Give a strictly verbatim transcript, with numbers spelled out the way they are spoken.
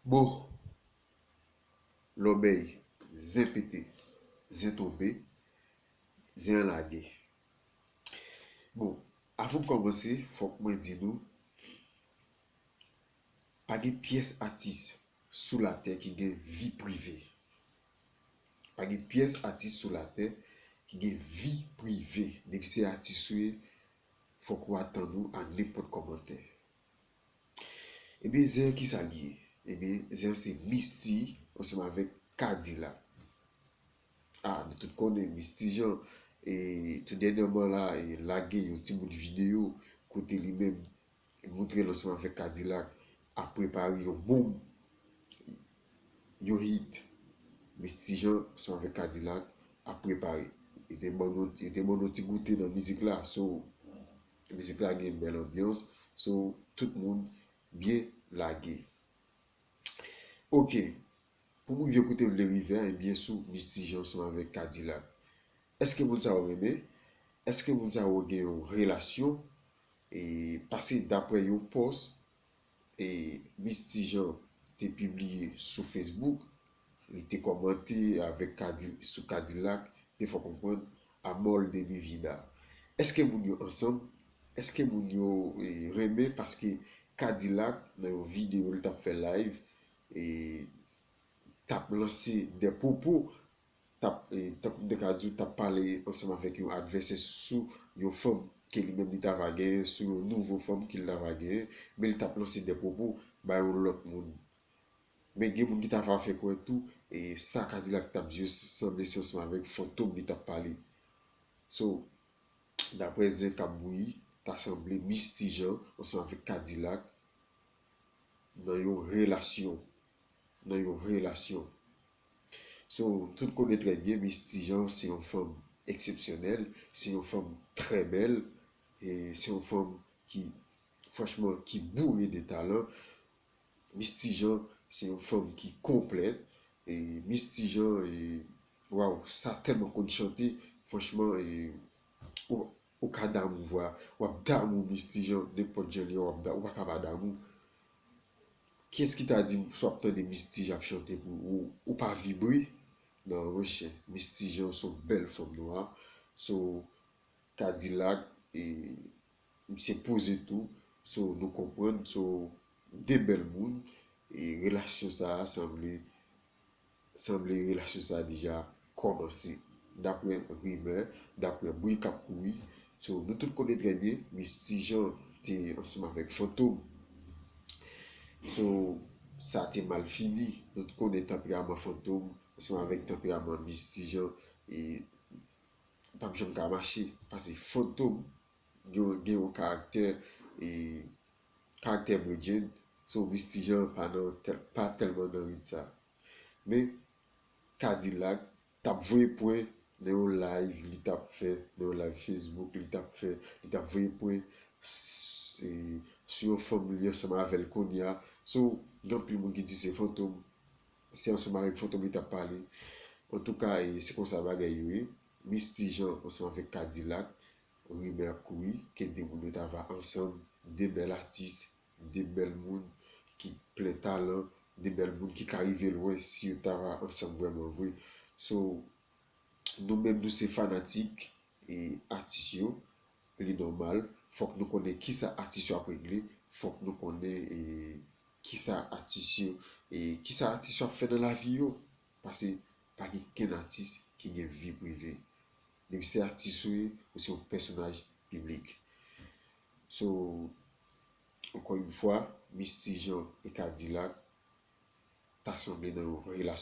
Bon, lòbèy, zen pete, zen tonbe, zen an lage. Bon, avan m kòmanse, fòk mwen di nou, pa gen pyès atis sou latè ki gen vi prive. Pa gen pyès atis sou latè ki gen vi prive. Depi se atis ou ye, fòk ou atann ou a nenpòt kòmantè. Ebyen, zen an kisa l ye? Ebyen, zen an se Misty ansanm avèk Kadilak. Ah, nou tout konnen Misty Jean, e, tou dènyèman la, e, lage yon ti bout videyo kote li menm moutre l ansanm avèk Kadilak ap prepare yon bonm, yon hit. Misty Jean ansanm avèk Kadilak ap prepare. Yo te ban nou, yo te ban nou ti goute nan mizik la. So, mizik la gen bèl anbyans. So, tout moun byen lage. Ok. Pou m rive kote m vle rive a, ebyen sou Misty Jean ansanm avèk Kadilak. Èske moun sa yo renmen? Èske moun sa yo gen yon relasyon? E, pase daprè yon pòs, e, Misty Jean te pibliye sou Facebook, li te kòmante avèk Kadi-, sou Kadilak, te fè konprann, amor de mi vida. Èske moun yo ansanm? Èske moun yo, e, renmen? Paske Kadilak, nan yon videyo li t ap fè live, e, t ap lanse de pwopo, t ap, e, tankou m te ka di w, t ap pale ansanm avèk yon advèsè sou yon fanm ke li menm li t ava genyen, sou yon nouvo fanm ke li t ava genyen, men li t ap lanse de pwopo bay yon lòt moun. Men gen moun ki t ava fè kwè tou, e sa Kadilak t ap di yo sanble se ansanm avèk Fantom li t ap pale. So, daprè zen k ap bouyi, ta sanble Misty Jean ansanm avèk Kadilak nan yon relasyon. Nan yon relasyon. So, tout konnen trè byen, Misty Jean se yon fanm eksepsyonèl, se yon fanm trè bèl, e se yon fanm ki, franchman, ki boure de talan. Misty Jean se yon fanm ki konplèt, e Misty Jean, e, waw, sa tèlman konn chante, franchman, e, ou, ou ka damou vwa, w ap damou Misty Jean, nenpòt jan li ye, w ap da-, ou pa ka pa damou. Kiyès ki ta di m, si w ap tande Misty Jean ap chante pou ou, ou pa vibre? Non, monchè, Misty Jean se yon bèl fanm nwa. So, Kadilak, e, misye poze tou. So, nou konprann, so, de bèl moun, e relasyon sa a sanble, sanble relasyon sa a deja kòmanse. Daprè rimè, daprè bri k ap kouri. So, nou tout konnen trè byen, Misty Jean te ansanm avèk Fantom. So, sa te mal fini. Nou tout konnen tanperaman Fantom ansanm avèk tanperaman Misty Jean, e p ap janm ka mache. Paske Fantom gen, gen yon karaktè, e karaktè bredjenn, so Misty Jean pa nan tèl-, pa tèlman nan rit sa. Men, Kadilak t ap voye pwen nan yon live li t ap fè, nan yon live Facebook li t ap fè, li t ap voye pwen s-, e, sou yon fanm li ansanm avè l kounye a. So, gen anpil moun ki di se Fantom, se ansanm avèk Fantom li t ap pale. Antouka, e, se konsa bagay yo ye. Misty Jean ansanm avèk Kadilak, rimè ap kouri ke de moun yo ta va ansanm, de bèl atis, de bèl moun ki plen talan, de bèl moun ki ka rive lwen si yo ta va ansanm vrèman vre. So, nou menm nou se fanatik e atis yo, li nòmal, fòk nou konnen kisa atis yo ap regle, fòk nou konnen e kisa atis yo, e kisa atis yo ap fè nan lavi yo. Paske pa gen kenn atis ki gen vi prive. Depi se atis ou ye, ou se yon pèsonaj piblik. So, ankò yon fwa, Misty Jean e Kadilak ta sanble nan yon relasyon.